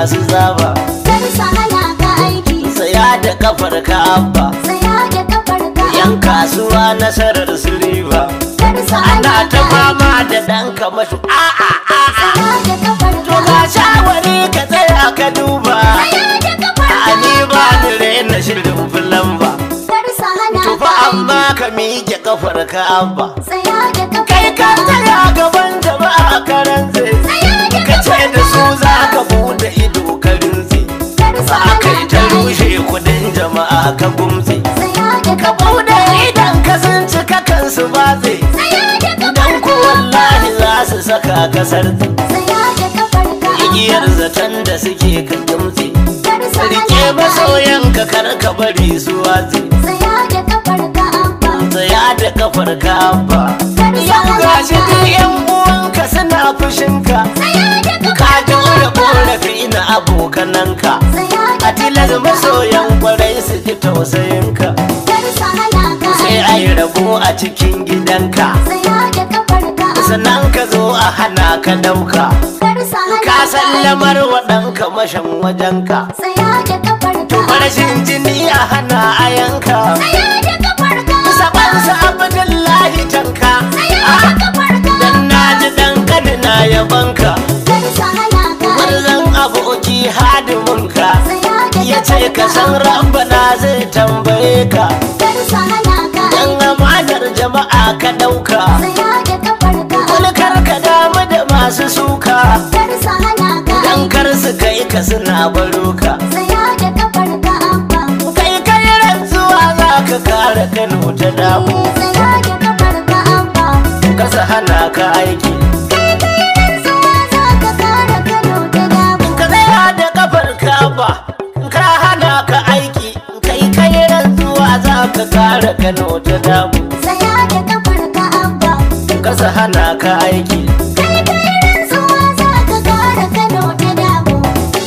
masu zaba. Kar su hana ka aiki. Tsaya da kafar ka abba. Tsaya da kafar ka Yan abba. kasuwa nasarar su riba. Kar su hana Ana ta ka aiki. fama da ɗanka masu a'a a'a. Tsaya da kafar To ka ga abba. shawari ka tsaya ka duba. Tsaya da kafar ka A ni ba abba. ni raina shirin filan ba. Kar su hana To ka fa aiki. amma ka miƙe kafar ka abba. Tsaya da kafar Kai ka ka abba. tsaya gaban jama'a ka rantse. Tsaya da Ka ce kafar da ka su za abba. ka bude ido ka rintse. Kar su A hana kai ta ka aiki. rushe kudin jama'a ka gumtse. Tsaya da Ka kafar bude ka abba. idan ka sun cika kansu batse. Tsaya da kafar Dan ku ka abba. wallahi za su saka ka sartse. Tsaya da kafar ka abba. Igiyar zaton da suke ka gimtse. Kar su hana Rike ka aiki. masoyanka kar ka bari su watse. Tsaya da kafar ka abba. Tsaya da kafar ka abba. Kar su Yau hana gashi ka duk aiki. yan uwanka suna fushinka. Tsaya da Ka kafar ka jure abba. korafi na abokananka. Tsaya da A tilas kafar ka abba. masoyan kwarai su ji tausayinka. Kar su hana ka Sai aiki. a yi rabo a cikin gidanka. Tsaya da kafar ka abba. Sannan ka zo a hana ka ɗauka. Kar su hana Ka ka aiki. sallamar waɗanka mashan wajenka. Tsaya da kafar ka abba. Farashin jini a hana a yanka. Tsaya da kafar ka abba. Sabansa Abdullahi tanka. Tsaya da kafar ka Dan abba. na ji dan kadina yabanka. Kar su hana ka aiki. Warzan aboki hadiminka. Tsaya da Ya ce kafar ka ka san abba. rabbana zai tambaye ka. Kar su hana ka Dan aiki. amanar jama'a ka ɗauka. Tsaya da kafar ka Wani abba. kar ka damu da masu suka. Kar su hana ka Dan aiki. kar su kai ka suna baro ka. Tsaya da kafar ka abba. Kai kai rantsuwa za ka kare Kano ta damu. Tsaya da kafar ka abba. Ka su hana ka aiki. Kai kai rantsuwa za ka kare Kano ta dabo. Ka tsaya da kafar ka ba. Ka hana ka aiki. Kai kai rantsuwa za ka kare Kano ta damu. Tsaya da kafar ka abba. Ka su hana ka aiki. Kai kai rantsuwa za ka kare Kano ta dabo.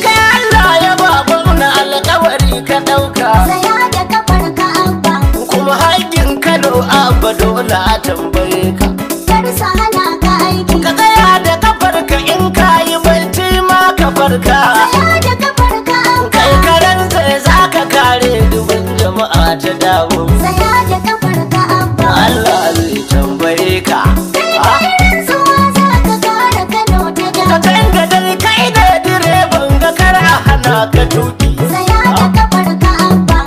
Kai Allah ya ba gwamna alƙawari ka ɗauka. Tsaya da kafar ka abba. Kuma haƙƙin Kano abba dole a tambaye ka. Kar su hana ka aiki. Ka tsaya da kafarka in ka yi barci ma ka farka. Tsaya da kafar ka abba. Kai karen zai za ka kare dubin jama'a ta dawo. Tsaya da kafar ka abba. Allah zai tambaye ka. Kai kai rantsuwa za ka kare Kano ta Ka dabo. canza dai kai da direban ga kar a hana ka tuki. Tsaya da kafar ka abba.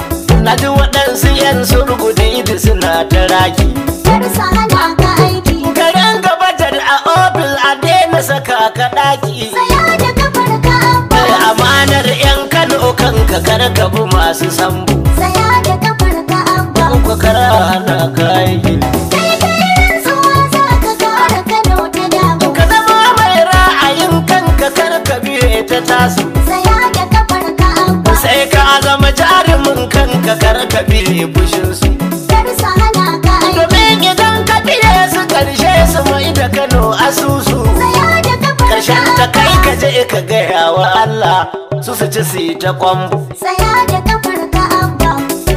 Na ji waɗansu 'yan surgudu da suna ta raki. Kar su hana ka aiki. Karen gabatar a ofis a daina saka ka ɗaki. Tsaya da kafar ka abba. Amanar 'yan Kano kanka kar ka bi masu sambo. Tsaya da kafar ka abba. Ku kar a hana ka aiki. Kai kai rantsuwa za ka kare Kano ta dabo. Ka zama mai ra'ayin kanka kar ka biye ta tasu. Tsaya da kafar ka abba. Sai ka zama jarumin kanka kar ka biye fushinsu. Kar su hana ka aiki. Domin idan ka biye su karshe su mai da Kano asusu. Tsaya da kafar ka Karshen ta abba. kai ka je ka gaya wa Allah su su ci su yi ta kwambo. Tsaya da kafar ka abba.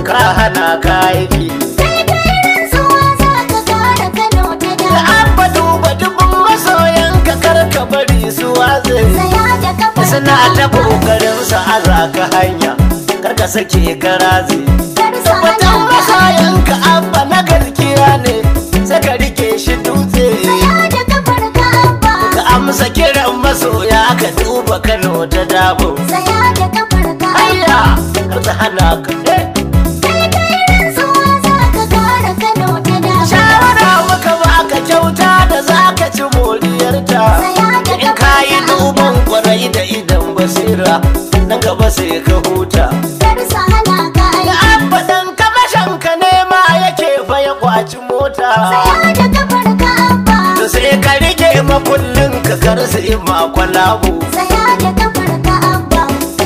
Ka hana ka aiki. Kai kai rantsuwa za ka kare Kano ta Da dabo. abba duba dubin masoyanka kar ka bari su watse. Tsaya da kafar ka Suna ta abba. kokarin su aza ka hanya kar ka sake ka ratse. Kar su hana Tabbatar ka aiki. masoyanka abba na gaskiya ne sai ka rike shi dutse. Tsaya da kafar ka abba. Ka amsa kiran masoya ka duba Kano ta dabo. Tsaya da kafar ka abba. Hayya kar ta hana ka. Kai kai rantsuwa za ka kare Kano ta dabo. Shawara muka baka kyauta da zaka ci moriyarta. Tsaya da In ka kafar yi ka abba. duban kwarai da idan basira nan gaba sai ka huta. Kar su hana ka Da aiki. abba dan kamashin ka nema yake fa ya kwaci mota. Tsaya da kafar ka abba. To sai ka rike makullin ka kar su yi makwalabu. Tsaya da kafar ka abba.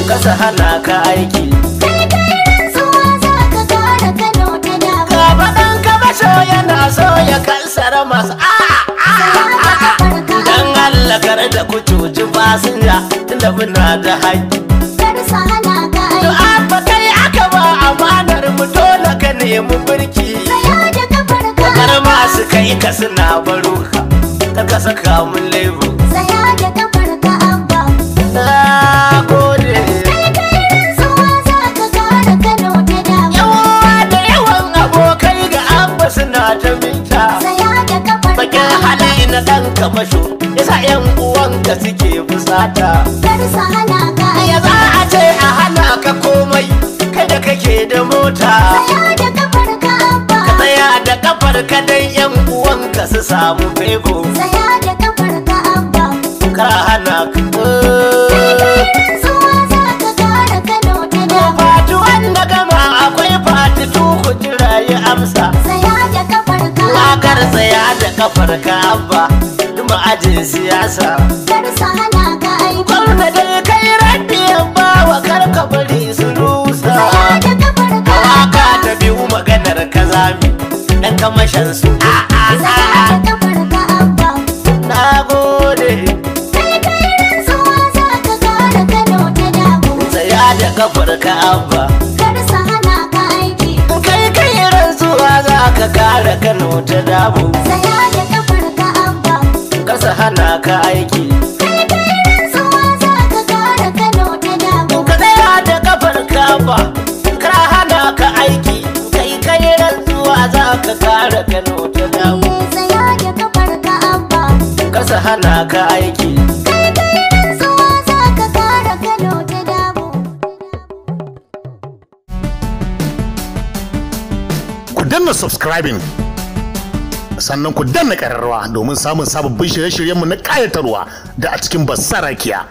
Ka su hana ka aiki. Kai kai rantsuwa za ka kare Kano ta dabo. Gaba dan kamasho yana so ya kansara masu a'a. Tsaya da kafar ka Dan abba. Allah kar da ku cuci fasinja tunda muna da haƙƙi. Kar su hana ka To aiki. abba kai aka ba amanar mu dole ka nemi birki. Tsaya da kafar ka Kar abba. masu kai ka suna baro ka, kar ka saka mun lebu. Tsaya da kafar ka abba. Na gode. ka. Tsaya da kafar ka Abba. Ka tsaya da kafar ka dan yan uwanka su samu fego. Tsaya da kafar ka Abba. Kar a hana ka. Kai kai rantsuwa za ka kare Kano ta dabo. Fati wanda gama akwai fati tuku jira yi amsa. Tsaya da kafar ka Abba. Wakar tsaya da kafar ka Abba, duma ajin siyasa. Kar su hana ka aiki. Gwamna dai kai rabbi bawa kar ka bari su rusa. Tsaya da kafar ka Waka Abba. ta biyu maganar kazami dan kamashin su. A a Tsaya a da kafar ka Abba. na gode. Kai kai rantsuwa za ka kare Kano ta dabo. Tsaya da kafar ka Abba. Kar su hana ka aiki. Kai kai rantsuwa za ka kare Kano ta dabo. Tsaya da kafar ka Abba. Kasa hana ka aiki. Kai kai rantsuwa za ka kare Kano ta dabo. Ka tsaya da kafar ka Abba, kar hana ka aiki. Kai kai rantsuwa za ka kare Kano ta dabo. Tsaya da kafar ka Abba. Kasa hana ka aiki. Kai kai rantsuwa za ka kare Kano ta dabo. Ku danna subscribing, sannan ku danna ƙararrawa domin samun sababbin shirye-shiryenmu na ƙayatarwa da a cikin Basarakiya.